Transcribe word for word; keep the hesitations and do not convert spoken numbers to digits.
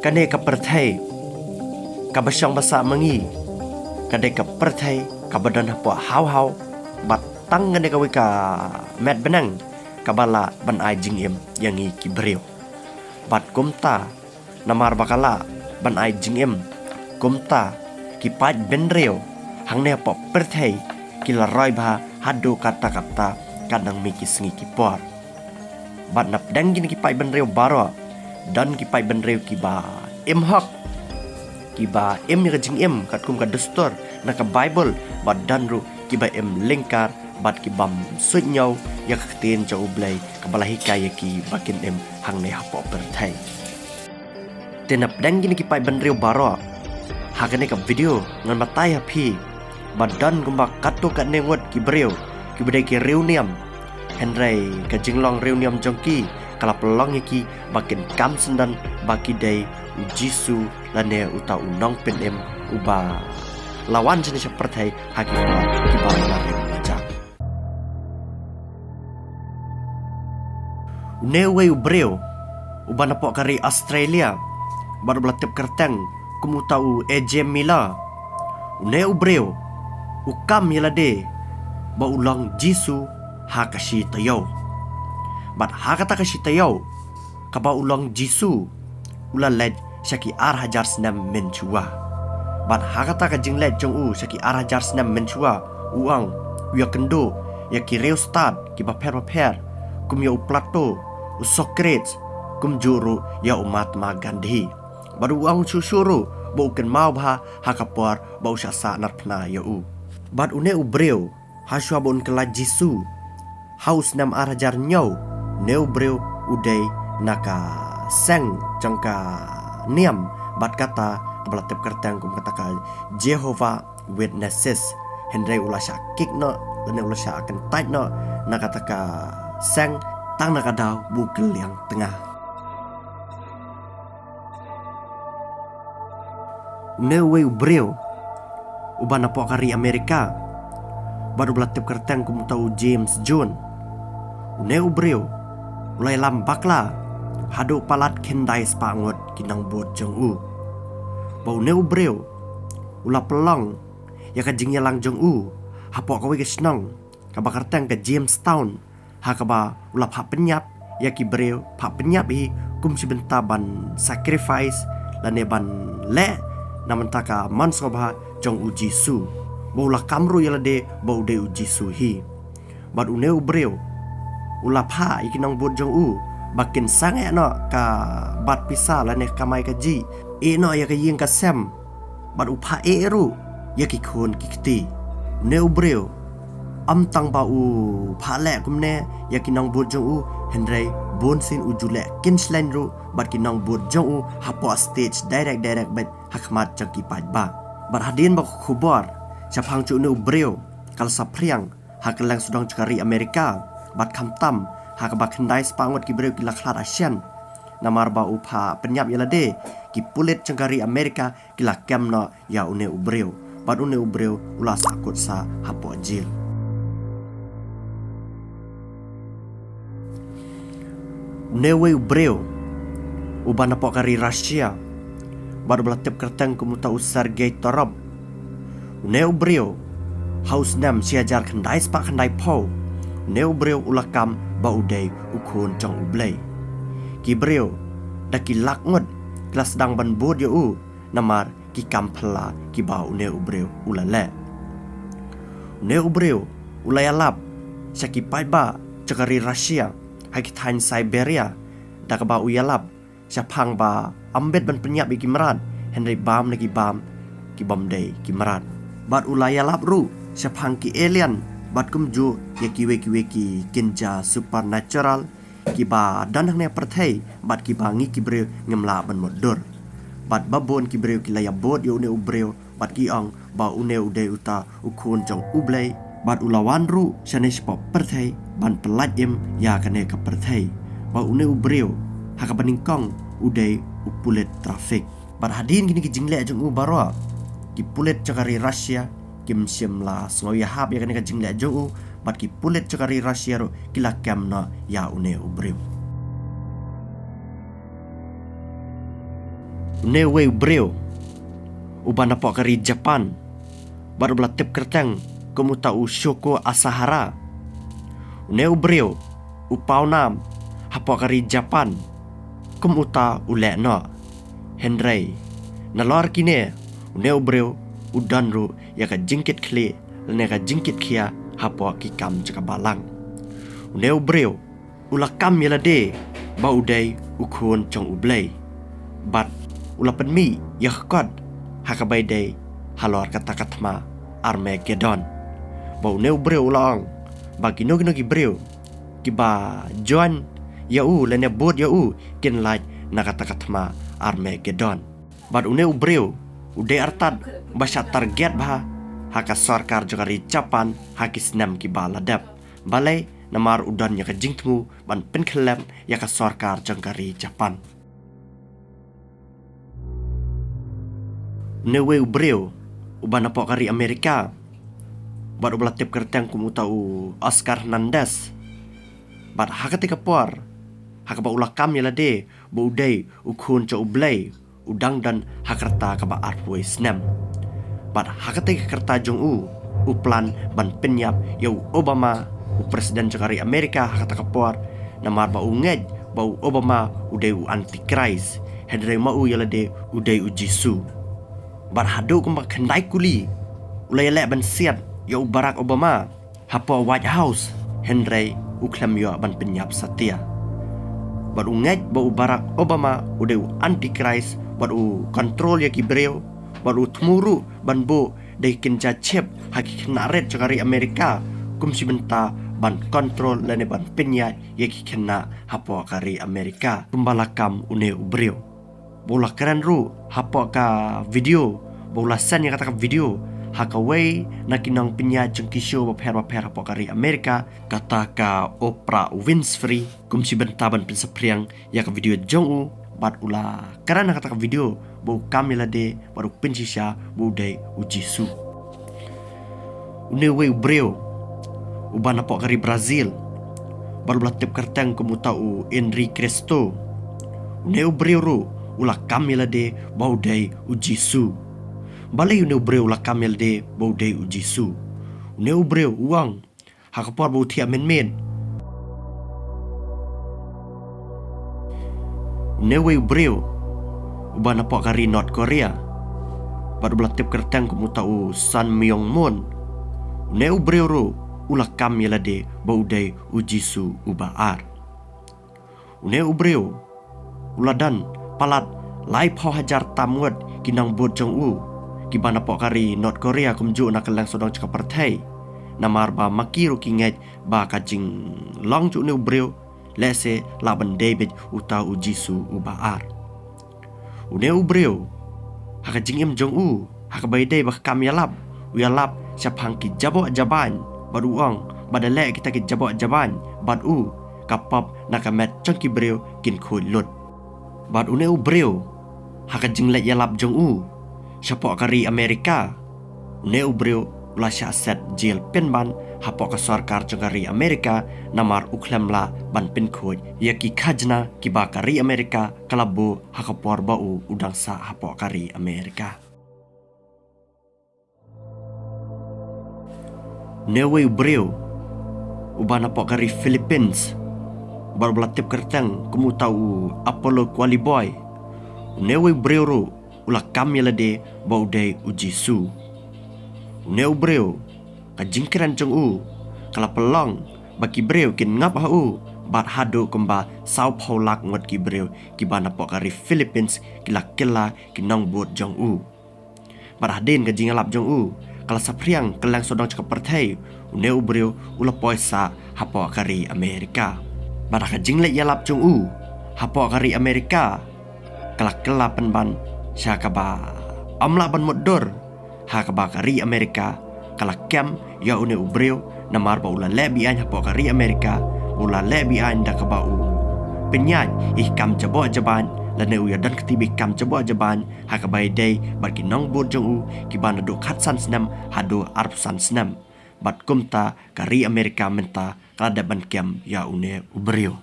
Kane ka pyrthei kaba shong ba sah ma ngi ka dei ka pyrthei kaba don hapoh haw haw, bad tang kane kawei ka met bneng kaba lah ban ai jingim ïa ngi ki briew. Bad kumta, namar ba ka lah ban ai jingim, kumta ki paid bynriew hangne hapoh pyrthei ki la roi bha haduh katta katta, ka dang mih ki sngi ki por. Bad na pdeng kine ki paid bynriew baroh, don ki paid bynriew kiba im hok, kiba im ïa ka jingim katkum ka dustur na ka Baibl, bad don ruh kiba im lyngkar bad kibym suidñiew ïa ka ktien jong U Blei kaba la hikai ïa ki ba kin im hangne hapoh pyrthei. Te na pdeng kine ki paid bynriew baroh, ha kane ka video ngan batai ha phi ba don kumba katto katne ngut ki briew kiba dei ki riewniam. Hynrei ka jinglong riewniam jong ki ka la pynlong ïa ki ba kin kam syndon ba ki dei U Jisu lane uta U Nongpynim uba la wan shane sha pyrthei ha ki por kiba la rim la jam. Une uwei u briew uba napoh ka ri Australia, bad uba la tip kyrteng kum uta u A J Miller. Une u briew u kam ïa lade ba u long Jisu ha ka shi taïew. Bad ha kata ka shi taïew kaba u long Jisu, u la leit sha ki ar hajar snem mynshuwa. Bad ha kata ka jingleit jong u sha ki ar hajar snem mynshuwa, u ong u ïakynduh ïa ki riewstad kiba pher ba pher, kum ïa u Plato, u Socrates, kumjuh ruh ïa u Mahatma Gandhi. Bad u ong shuh shuh ruh ba u kynmaw bha ha ka por ba u shah sahnarphna ïa u. Bad une u briew, ha shuwa ba un kylla Jisu ha u snem ar hajar hynñiew, une u briew u dei na ka seng jong ka niam bad kata kaba la tip kyrteng kum kata ka Jehovah Witnesses. Hynrei u la shah kick noh, lane u la shah kyntait noh na kata ka seng tang na ka daw ba u kylliang tnga. Une uwei u briew uba napoh ka ri Amerika, bad uba la tip kyrteng kum uta u James Jones. Une u briew u la ïalam bakla haduh palat khyndai spah ngut ki nongbud jong u. Ba une u briew u la pynlong ïa ka jingïalang jong u hapoh kawei ka shnong kaba kyrteng ka Jamestown, ha kaba u la phah pynïap ïa ki briew, phah pynïap hi kum shi bynta ban sacrifice lane ban leh na bynta ka mon sngewbha jong U Jisu. Ba u la kam ruh ïa lade ba u dei U Jisu hi. Bad une u briew u la phah ïa ki nongbud jong u ba kin sangeh noh ka bat pisa lane ka kamai kajih, ïeh noh ïa ka ïing ka sem, bad u phah ïeh ruh ïa ki khun ki kti. Une u briew ym tang ba u phah leh kumne ïa ki nongbud jong u, hynrei bunsien u ju leh kynshleng ruh bad ki nongbud jong u hapoh stage direct direct beit ha khmat jong ki paidbah. Bad hadien ba ka khubor shaphang jong une u briew ka la saphriang ha kylleng sawdong jong ka ri Amerika, bad khamtam ha kaba khyndai spah ngut ki briew ki la khlad ha shen namar ba u phah pynïap ïa lade, ki pulit jong ka ri Amerika ki la kem noh ïa une u briew, bad une u briew u la sahkut sah hapoh jil. Une uwei u briew uba napoh ka ri Russia, bad uba la tip kyrteng kum uta u Sergei Torop. Une u briew ha u snem shi hajar khyndai spah khyndai phew, une u briew u la kam ba u dei u khun jong U Blei. Ki briew da ki lak ngut ki la sdang ban bud ïa u namar ki kam phylla kiba une u briew u la leh. Une u briew u la ïalap sha ki paidbah jong ka ri Russia ha ki thaiñ Siberia, da kaba u ïalap shaphang ba ym bit ban pynïap ïa ki mrad, hynrei bam na ki bam kibym dei ki mrad. Bad u la ïalap ruh shaphang ki alien bad kumjuh ïa kiwei kiwei ki kynja supernatural kiba don hangne ha pyrthei bad kiba ngi ki briew ngim lah ban mutdur. Bad ba bun ki briew ki la ïabud ïa une u briew bad ki ong ba une u dei uta u khun jong U Blei, bad u la wan ruh shane shapoh pyrthei ban pyllait im ïa kane ka pyrthei. Ba une u briew ha kaba nyngkong u dei u pulit traffic. Bad hadien kine ki jingleh jong u baroh, ki pulit jong ka ri Russia kim shym la sngew ïahap ïa kane ka jingleh jong u, bad ki pulit jong ka ri Russia ruh ki la kem noh ïa une u briew. Une uwei u briew uba napoh ka ri Japan bad uba la tip kyrteng kum uta u Shoko Asahara. Une u briew u pawnam hapoh ka ri Japan kum uta u lehnoh. Hynrei nalor kine, une u briew u don ruh ïa ka jingkitkhlieh lane ka jingkitkhia hapoh ki kam jong ka balang. Une u briew u la kam ïa lade ba u dei u khun jong U Blei bad u la pynmih ïa ka kot ha kaba ïadei halor kata ka thma Armageddon, ba une u briew u la ong ba kino kino ki briew kiba join ïa u lane bud ïa u kin lait na kata ka thma Armageddon. Bad une u briew u dei artat ba shah target bha ha ka sorkar jong ka ri Japan ha ki snem kiba la dep. Balei? Namar u don ïa ka jingthmu ban pynkhyllem ïa ka sorkar jong ka ri Japan. Une uwei u briew uba napoh ka ri Amerika bad uba la tip kyrteng kum uta u Oscar Hernandez. Bad ha katei ka por ha kaba u la kam ïa lade ba u dei u khun jong U Blei, u dang don ha ka rta kaba arphew snem. Bad ha katei ka rta jong u, u plan ban pynïap ïa u Obama, u president jong ka ri Amerika ha kata ka por, namar ba u ngeit ba u Obama u dei u antichrist, hynrei ma u ïa lade u dei U Jisu. Bad haduh kumba khyndai kuli u la ïaleh ban siat ïa u Barack Obama hapoh White House, hynrei u khlem ïoh ban pynïap satia. Bad u ngeit ba u Barack Obama u dei u antichrist, bad u control ïa ki briew, bad u thmu ruh ban buh da ki kynja chip ha ki khynnah rit jong ka ri Amerika, kum shi bynta ban control lane ban pynïaid ïa ki khynnah hapoh ka ri Amerika kumba la kam une u briew. Ba u la kren ruh hapoh ka video, ba u la send ïa kata ka video ha kawei na ki nongpynïaid jong ki show bapher bapher hapoh ka ri Amerika, kata ka Oprah Winfrey, kum shi bynta ban pynsaphriang ïa ka video jong u. Bad u la kren ha kata ka video ba u kam ïa lade bad u pynshisha ba u dei U Jisu. Une uwei u briew uba napoh ka ri Brazil bad uba la tip kyrteng kum uta u Henri Cristo. Une u briew ruh u la kam ïa lade ba u dei U Jisu. Balei une u briew u la kam ïa lade ba u dei U Jisu? Une u briew u ong ha ka por ba u thiah mynmiet, une uwei u briew uba napoh ka ri North Korea bad uba la tip kyrteng kum uta u Sun Myung Moon. Une u briew ruh u la kam ïa lade ba u dei U Jisu uba ar. Une u briew u la don palat laiphew hajar tam ngut ki nongbud jong u kiba napoh ka ri North Korea kumjuh na kylleng sawdong jong ka pyrthei. Namar ba ma ki ruh ki ngeit ba ka jinglong jong une u briew lehse lah ban dei beit uta U Jisu uba ar. Une u briew ha ka jingim jong u ha kaba ïadei bad ka kam ïalap, u ïalap shaphang ki jaboh jaban bad u ong ba da leh kita ki jaboh jaban bad u, ka pop na ka met jong ki briew kin khuid lut. Bad une u briew ha ka jingleit ïalap jong u shapoh ka ri Amerika, une u briew u la shah set jel pynban hapoh ka sorkar jong ka ri Amerika, namar u khlem lah ban pynkhuid ïa ki khajna kiba ka ri Amerika ka la buh ha ka por ba u u dang sah hapoh ka ri Amerika. Une uwei u briew uba napoh ka ri Philippines bad uba la tip kyrteng kum uta u Apollo Qualiboy. Une uwei u briew ruh u la kam ïa lade ba u dei U Jisu. Une u briew ka jingkren jong u ka la pynlong ba ki briew kin ngap ha u, bad haduh kumba sawphew lak ngut ki briew kiba napoh ka ri Philippines ki la kylla ki nongbud jong u. Bad hadien ka jingïalap jong u ka la saphriang kylleng sawdong jong ka pyrthei, une u briew u la poi sah hapoh ka ri Amerika. Bad ha ka jingleit ïalap jong u hapoh ka ri Amerika ka la kylla pynban sha kaba ym lah ban mutdur, ha kaba ka ri Amerika ka la kem ïa une u briew namar ba u la leh be-aiñ hapoh ka ri Amerika, u la leh be-aiñ da kaba u pynïaid ïa ki kam jaboh jaban lane u ïadon kti bad ki kam jaboh jaban ha kaba ïadei bad ki nongbud jong u kiba naduh khatsan snem haduh arphew san snem. Bad kumta ka ri Amerika mynta ka la dep ban kem ïa une u briew.